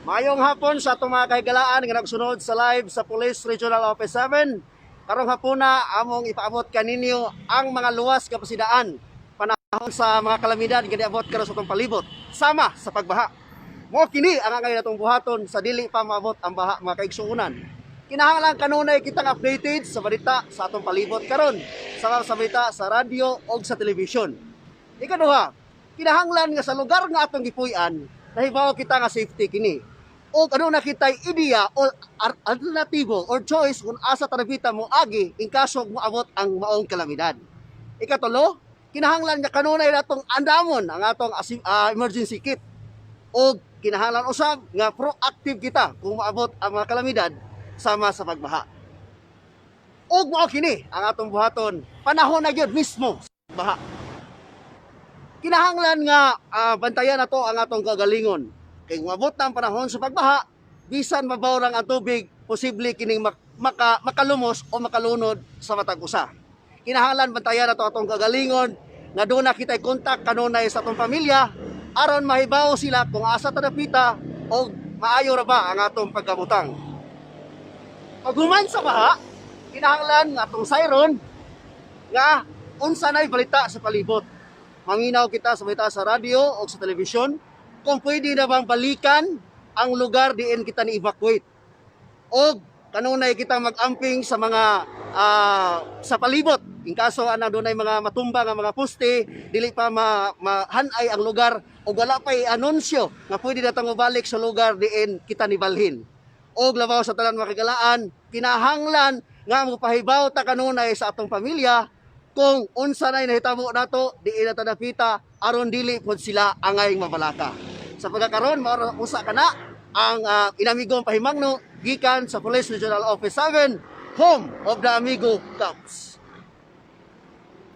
Maayong hapon sa atong mga kahigalaan nga nagsunod sa live sa Police Regional Office 7. Karong hapuna, among ipaabot kaninyo ang mga luwas kapasidaan panahon sa mga kalamidad nga niabot karon sa atong palibot sama sa pagbaha. Mao kini ang angay natong buhaton sa dili pa maabot ang baha, mga kaigsuonan. Kinahanglan kanunay kitang updated sa balita sa atong palibot karon, sama sa balita sa radyo o sa telebisyon. Ikaduha, kinahanglan nga sa lugar nga atong gipuy-an, nahibaw kita nga safety kini. O ano na kita'y ideya o alternatibo or choice kung asa ta dapita mo agi in kaso moabot ang maong kalamidad. Ikatulo, kinahanglan nga kanunay natong andamon ang atong emergency kit. O kinahanglan usab nga proactive kita kung maabot ang mga kalamidad sama sa pagbaha. Og mao kini ang atong buhaton panahon na gyud mismo sa baha. Kinahanglan nga bantayan nato ang atong kagalingon. Kay kung maabot na ang panahon sa pagbaha, bisan mabaw lang ang tubig, posible kining makalumos o makalunod sa matag usa. Kinahanglan bantayan nato atong kagalingon nga doon na kita'y kontak kanunay sa atong pamilya aron mahibaw sila kung asa ta dapita o maayo ra ba ang atong pagkabutang. Paghuman sa baha, kinahanglan nga atong siren nga unsa na'y balita sa palibot. Manghinaw kita sa balita sa radyo o sa telebisyon kung pwede na bang balikan ang lugar diin kita ni-evacuate. O kanunay kita mag-amping sa mga sa palibot. In kaso ana dunay mga matumba nga mga poste, dili pa mahanay ang lugar o wala pa anunsyo nga pwede na tang mobalik sa lugar diin kita nibalhin. Og labaw sa tanan, mga kahigalaan, kinahanglan nga mopahibaw ta kanunay sa atong pamilya kung unsa nay nahitabo nato diin na ta dapita aron dili pod sila angay mabalaka. Sa pagkakaron, mao ra usa kana ang inamigong pahimangno gikan sa Police Regional Office 7, home of the Amigo Cops.